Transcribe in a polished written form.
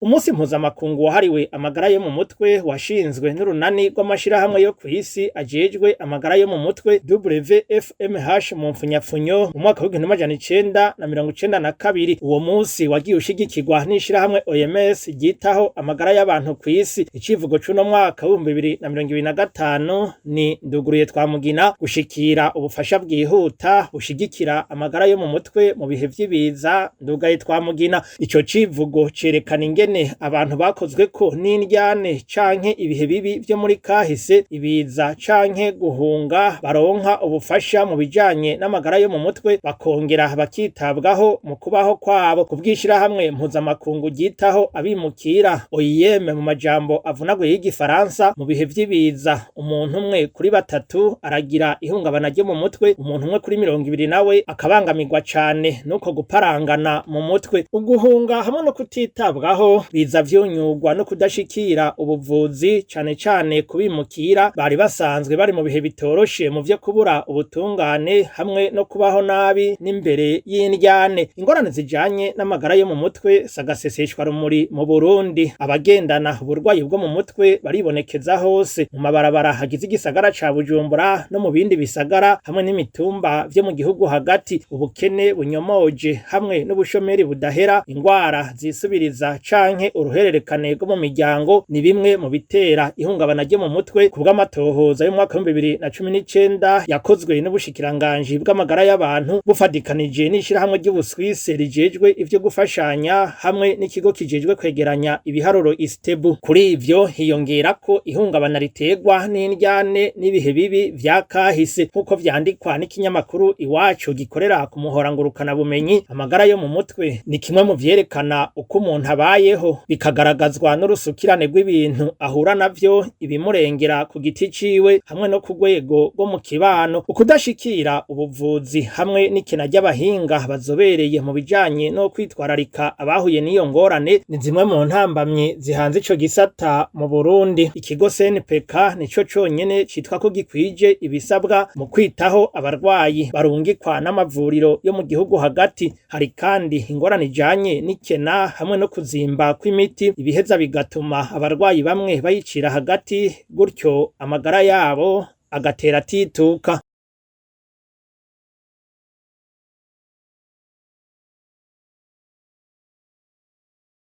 Umunsi mpuzamakungu wahariwe amagara yo mu mutwe washinzwe n'urunani rw'amashirahamwe yo kw'isi ajejwe amagara yo mu mutwe, WFMH mu mfunyapfunyo, mu mwaka w'1992. Uwo munsi wagiye ushigikirwa n'ishirahamwe OMS ryitaho amagara y'abantu kw'isi. Icivugo c'uno mwaka w'2025 ni "Nduguruye Twamugina gushikira ubufasha bwihuta bushigikira amagara yo mu mutwe mu bihe vy'ibiza, ndugaye Twamugina." Ico civugo cerekana ingene abantu bakozweko n'indyane canke ibihe bibi vyo muri kahise, ibiza canke guhunga, baronka ubufasha mu bijanye n'amagara yo mu mutwe, bakongera bakitabwaho mu kubaho kwabo. Ku bw'ishirahamwe mpuzamakungu ryitaho abimukira, OIM mu majambo avunaguye y'igifaransa, mu bihe vy'ibiza umuntu umwe kuri batatu aragira ihungabana ryo mu mutwe, umuntu umwe kuri 20 nawe akabangamirwa cane nuko guparangana mu mutwe. Uguhunga hamwe no kutitabwaho biza vyunyurwa no kudashikira ubuvuzi, cane cane kubimukira bari basanzwe bari mu bihe bitoroshe mu vyo kubura ubutungane hamwe no kubaho nabi n'imbere y'indyane. Ingorane zijanye n'amagara yo mu mutwe sagaseseshwa rumuri mu Burundi. Abagendana uburwayi bwo mu mutwe baribonekeza hose mu mabarabara hagize igisagara ca Bujumbura no mu bindi bisagara hamwe n'imitumba vyo mu gihugu hagati. Ubukene bunyomoje hamwe n'ubushomeri budahera, ingwara zisubiriza canke uruhererekane rwo mu miryango ni bimwe mu bitera ihungabana ryo mu mutwe. Ku bw'amatohoza y'umwaka w'2019 yakozwe n'ubushikiranganji bw'amagara y'abantu bufadikanije n'ishirahamwe ry'Ubuswise rijejwe ivyo gufashanya hamwe n'ikigo kijejwe kwegeranya ibiharuro Istebu. Kuri ivyo hiyongerako ihungabana riterwa n'indyane n'ibihe bibi vya kahise, nk'uko vyandikwa n'ikinyamakuru Iwacu gikorera ku muhora ngurukana bumenyi. Amagara yo mu mutwe ni kimwe mu vyerekana uko umuntu abayeho, bikagaragazwa n'urusukirane rw'ibintu ahura navyo, ibimurengera ku giti ciwe hamwe no ku rwego rwo mu kibano. Ukudashikira ubuvuzi hamwe n'ikena ry'abahinga bazobereye mu bijanye no kwitwararika abahuye n'iyo ngorane ni zimwe mu ntambamyi zihanze ico gisata mu Burundi. Ikigo CNPK nico conyene citwa ko gikwije ibisabwa mu kwitaho abarwayi barungikwa n'amavuriro yo mu gihugu hagati. Hari kandi ingorane ijanye n'ikena hamwe no kuzimba kw'imiti, ibiheza bigatuma abarwayi bamwe bayicira hagati, gutyo amagara yabo agatera atituka.